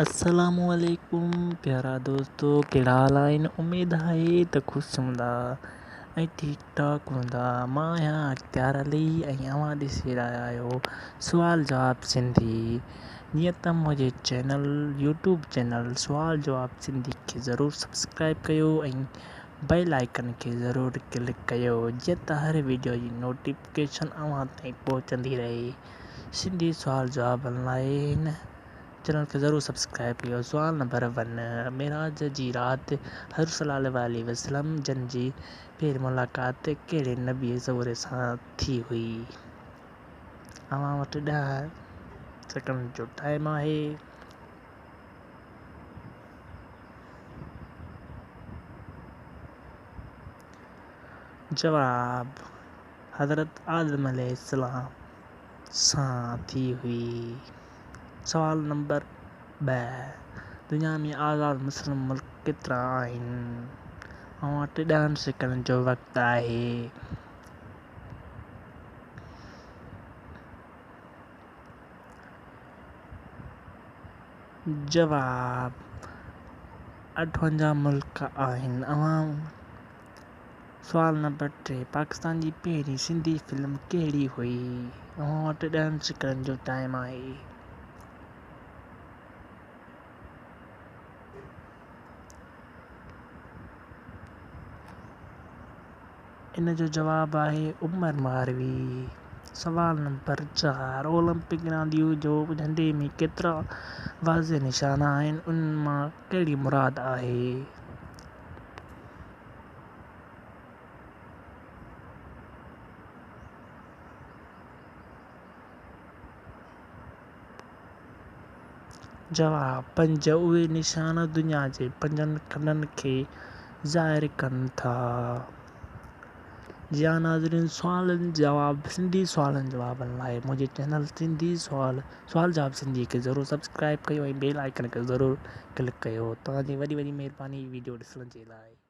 السلام عليڪم پيارا دوستو ڪهڙا حال آهن اميد آهي ته خوش هوندا ۽ ٺيڪ ٺاڪ هوندا. مان آهيان اختيار علي ۽ اوهان ڏسي رهيا آهيو سوال جواب سنڌي. جيئن ته منهنجي چينل يوٽيوب چينل سوال جواب سنڌي کي ضرور سبسڪرائب ڪيو ۽ بيل آئيڪن کي ضرور ڪلڪ ڪيو جيئن ته هر ويڊيو جي نوٽيفڪيشن اوهان تائين پهچندي رهي. سنڌي سوال جوابن لاء هن چينل کي ضرور سبسڪرائب ڪيو. سوال نمبر ون، معراج جي رات حضرت صلي الله عليه وسلم جن جي پهرين ملاقات ڪهڙي نبي سڳوري سان ٿي هئي؟ اوهان وٽ 10 سيڪنڊ جو ٽائيم آهي. جواب، حضرت آدم عليه السلام سان ٿي هئي. سوال نمبر 2، دنيا ۾ آزاد مسلم ملڪ ڪيترا آهن؟ اوهان وٽ 10 سيڪنڊن جو وقت آهي. جواب، 58 ملڪ آهن. اوهان سوال نمبر 3، پاڪستان جي پهرين سنڌي فلم ڪهڙي هئي؟ اوهان وٽ 10 سيڪنڊن جو ٽائيم آهي. ان جو جواب آهي عمر ماروي. سوال نمبر 4، اولمپڪ رانديون جو جهنڊي ۾ ڪيترا واضح نشان آهن، انهن مان ڪهڙي مراد آهي؟ جواب، 5. اهي نشان دنيا جي پنجن کنڊن کي ظاهر ڪن ٿا. جي ها ناظرين سوالن جواب سنڌي سوالن جوابن لاء منهنجي چينل سنڌي سوال سوال جواب سنڌي کي ضرور سبسڪرائب ڪيو ۽ بيل آئيڪن کي ضرور ڪلڪ ڪيو. توهان جي وڏي وڏي مهرباني ويڊيو ڏسڻ جي لاء.